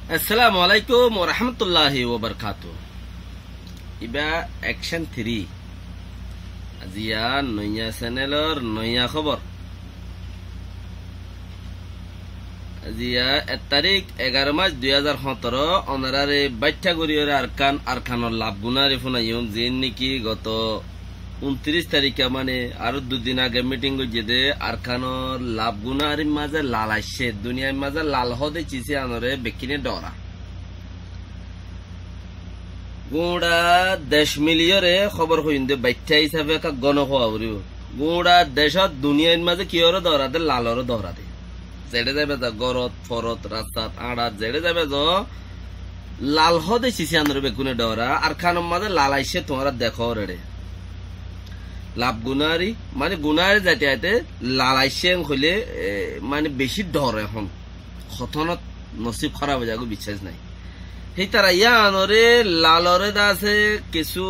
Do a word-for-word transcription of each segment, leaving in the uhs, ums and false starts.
Assalamu alaikum warahmatulláhi wabarakátuhu. Ibá Action Three. Aziya noiya senelor noiya hóbor. Aziya ek tarík, egaró mac, dui házar hóñtoro, onoráre báittha goríyoré Arkán, Arkánor laf gunáre fúnaiyum, ziín néki goto untiríc taríka, mane aró dui din age míthing goijjé dé, Arkánor laf gunárir mazé lal aiccé, duniyair mazé lal hoóde cis yíanoré bekkúne dhoora. Guñça dec miliyóre hóbor hoiyúm dé, baittá hísafe ekká góno hoó foribó. Guñça decót duniyair mazé kiyóre dhoora dé, laloré dhoora dé. Zeçé zaiba zo, górot, forot, rastat, añçat, zeçé zaiba zo, lal hoóde cis yíanoré bekkúne dhoora. Arkánor mazé lal aiccé, tuáñra dekór eçé. Laf gunári, mane gunári zaite zaite lal aiccé en hoilé, e, mane beci dhor ehón. Hotónot nosib hóraf ói zagói, biccác nái. Hítara yíanoré laloré de asé kissú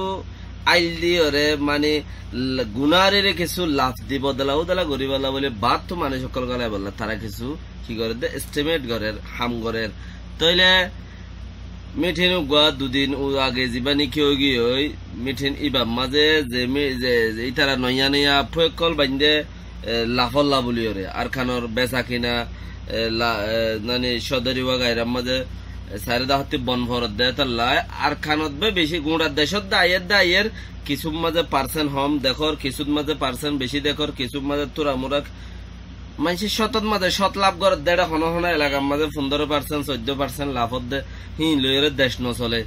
ail diyoré, mane l-, gunárire kissú laf di bodola udola goríbolla bóli baáttu manúic ókkol golaibólla tará kissú ki gorér dé, estimate gorér, ham gorér. Tóile míthing uggúa dui din u-, age zibá néki óigiyoi, míthing ibár mazé ze mí-, ze, ze ítara noiya noiya abbú ókkol baindé, e, lafolla bóliyoré, Arkánor besa kina, e, la-, e, nani sodori wagairár mazé, e, sairó dahótti bon foredde étalla, Arkánot be beci guñça decót de aiyér de aiyér, kissúr mazé parsent hom dekór, kissúr mazé parsent beci dekór, kissúr mazé túra mura maincé cótot mazé cót laf gorédde, eçé honó honó elakar mazé fundóro parsent, soiddó parsent laf ódde, híin loiyóre dec nosolé.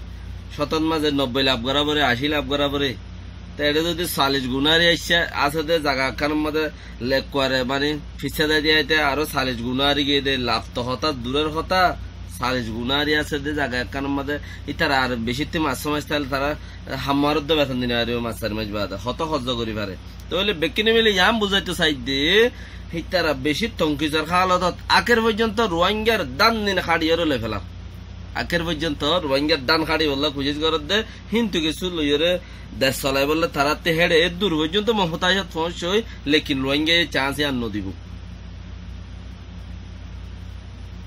Cótot mazé nobboi laf gorá foré, ací laf gorá foré. Te eçé zodi salic gunári aiccé, asé dé zaga ekkánor mazé lekkuare, mane, fissá zai diyé aite aró salic gunári giyé dé, laf to hotá durór hotá, salic gunári asé dé zaga ekkánor mazé, ítara ar becittú mac só mac táile tará, e, ham maródde beton di nofaribó, mac sari mac baade. Hotó hozzo gorí fare. Tóile bekkúne mili yián buzáito saidde, hítara beci tonkisor hálotot akér foijjonto Ruáingar dán din háçiyóre loi félar. Akér foijjonto Ruáingar dán háçibolla kucíc gorédde, híntu kissú loiyóre dec solaibólla taráttu héçe eddur foijjonto muhtácot foóñiccé, lekin Ruáingaye cañs yián nodibó.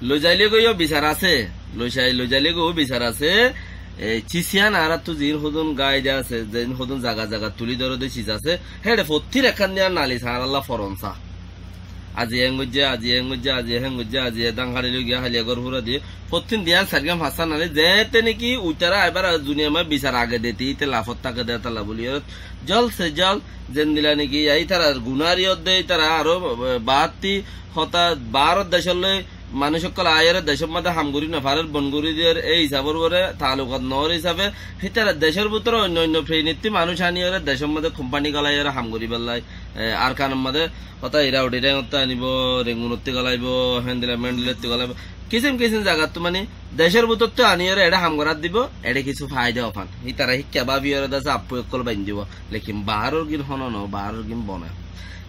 Loizailé goi yó bisar asé, loizai-, loizailé goi yó bisar asé, e, cis yián añáráttu ziín hodún gaáide asé, ziín hodún zaga zaga tulí dóre dé cis asé, héçe fottír ekkán diya nalis añárálla foron sa. Aziya héen goijjé, aziya héen goijjé, aziya héen goijjé, aziya dán háçi loi giyé, háliya gór fúrai diyé, fottín diyan sairgán fañssán nalis, zeéñtte néki uitará aibár duniyar mazé bisar age dé, te íte lafot táke dé, étalla bóliyoré, jol se jol, zendila néki, ya ítarar gunári ódde, ítara aró, e, baátti, hotá baáror decólloi manúic ókkol aiyóre decór mazé ham gorí nofarér, bon gorí diyer, ei hísabor uore taalukot noór hísafe, hítara decór bútore oinno oinno fenittí manúic aniyóre decór mazé kumpáni golaiyóre ham goríbolla, e, Arkánor mazé hotá Irauçi Raingottú anibó, Rengunottú golaibó, héndila méndilottú golaibó, kisím kisím zagattú mani decór bútottu aniyóre eçé ham gorát dibó, eçé kissú faida ófan. Ítara híkka báfiyóre de asé abbú ókkol baindibó. Lekin baáror gín honó noó, baáror gín bone.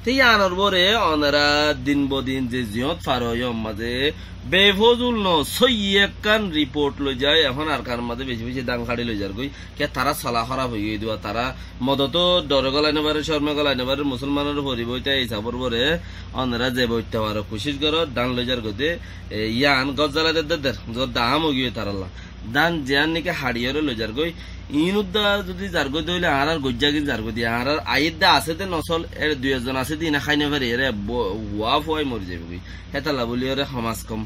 Te yíanor uore onorá din bodin ze ziyót faro yór mazé befozul noó, sóiyi ekkán riport loizai. Ehón Arkánor mazé beci beci dán háçi loizar goi. Kiyá tará sola hóraf óigiyoi dé, tará modotór dhore golai nofarér, córme golai nofarér, musolmanor foribóita hísabor uore onorá ze boitta faro kucíc goró, dán loizar goi dé, e, yían gózzala der der der, gódda aám óigiyoi tarálla. Dán ziyán néki háçiyóre loizar goi, iín uddá zodi zar goi dé óile añárár goijjá gín zar goi dé, añárár aiyér dé asé dé nosol, ére dui ezzon asé dé iíne hái nofaré, ére bo-, uwá fuwai mori zaibói. Hétalla bóliyoré hom az hom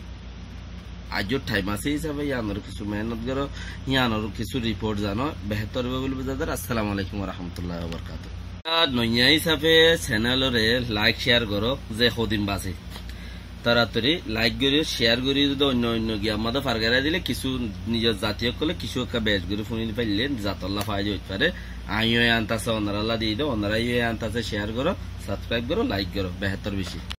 aijjó thaim asé hísafe yíanor kissú mehénnot goró, yíanor kissú riport zano, behétor óibo bóli buzá zar. Assalamu alaikum warahmatulláhi wabarakátuhu. Ar noiya hísafe seneloré laik céar goró, ze hodin basé. Toratori laik gorí, céar gorí, zodi oinno oinno giyar mazé fargarai dile kissú nizor zati ókkole kissú ekká bec gorí fúni faille zatolla faida óit fare. Añí yó eán tase onorálla di dó, onorá yó eán tase céar goró, sabskraib goró, laik goró, behétor beci.